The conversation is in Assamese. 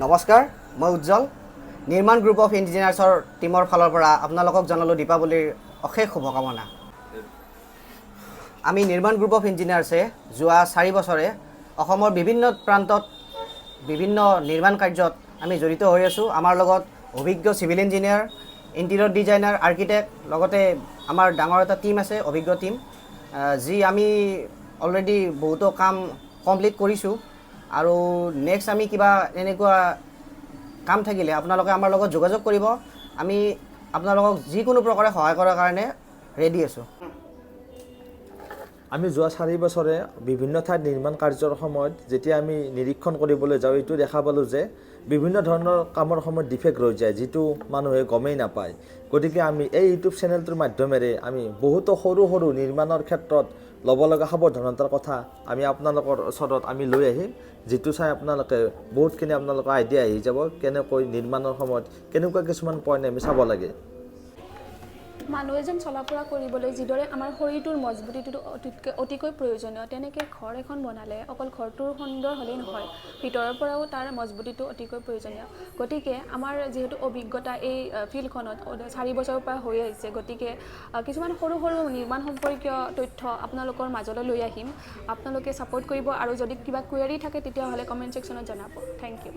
নমস্কাৰ, মই উজ্জ্বল। নিৰ্মাণ গ্ৰুপ অফ ইঞ্জিনিয়াৰ্ছৰ টীমৰ ফালৰ পৰা আপোনালোকক জনালোঁ দীপাৱলীৰ অশেষ শুভকামনা। আমি নিৰ্মাণ গ্ৰুপ অফ ইঞ্জিনিয়াৰ্ছে যোৱা 4 বছৰে অসমৰ বিভিন্ন প্ৰান্তত বিভিন্ন নিৰ্মাণ কাৰ্যত আমি জড়িত হৈ আছোঁ। আমাৰ লগত অভিজ্ঞ civil engineer, interior designer, architect, লগতে আমাৰ ডাঙৰ এটা টীম আছে, অভিজ্ঞ টীম, যি আমি অলৰেডি বহুতো কাম কমপ্লিট কৰিছোঁ। আৰু নেক্সট আমি কিবা এনেকুৱা কাম থাকিলে আপোনালোকে আমাৰ লগত যোগাযোগ কৰিব। আমি আপোনালোকক যিকোনো প্ৰকাৰে সহায় কৰাৰ কাৰণে ৰেডি আছোঁ। আমি যোৱা 4 বছৰে বিভিন্ন ঠাইত নিৰ্মাণ কাৰ্যৰ সময়ত যেতিয়া আমি নিৰীক্ষণ কৰিবলৈ যাওঁ, এইটো দেখা পালোঁ যে বিভিন্ন ধৰণৰ কামৰ সময়ত ডিফেক্ট ৰৈ যায়, যিটো মানুহে গমেই নাপায়। গতিকে আমি এই ইউটিউব চেনেলটোৰ মাধ্যমেৰে আমি বহুতো সৰু সৰু নিৰ্মাণৰ ক্ষেত্ৰত ল'ব লগা সাৱধানতাৰ কথা আমি আপোনালোকৰ ওচৰত আমি লৈ আহিম, যিটো চাই আপোনালোকে বহুতখিনি আপোনালোকৰ আইডিয়া আহি যাব, কেনেকৈ নিৰ্মাণৰ সময়ত কেনেকুৱা কিছুমান পইণ্ট আমি চাব লাগে। মানুহ এজন চলা ফুৰা কৰিবলৈ যিদৰে আমাৰ শৰীৰটোৰ মজবুতিটো অতিকৈ প্ৰয়োজনীয়, তেনেকৈ ঘৰ এখন বনালে অকল ঘৰটোৰ সুন্দৰ হ'লেই নহয়, ভিতৰৰ পৰাও তাৰ মজবুতিটো অতিকৈ প্ৰয়োজনীয়। গতিকে আমাৰ যিহেতু অভিজ্ঞতা এই ফিল্ডখনত 4 বছৰৰ পৰা হৈ আহিছে, গতিকে কিছুমান সৰু সৰু নিৰ্মাণ সম্পৰ্কীয় তথ্য আপোনালোকৰ মাজলৈ লৈ আহিম। আপোনালোকে ছাপোৰ্ট কৰিব আৰু যদি কিবা কুৱেৰি থাকে, তেতিয়াহ'লে কমেণ্ট ছেকশ্যনত জনাব। Thank U.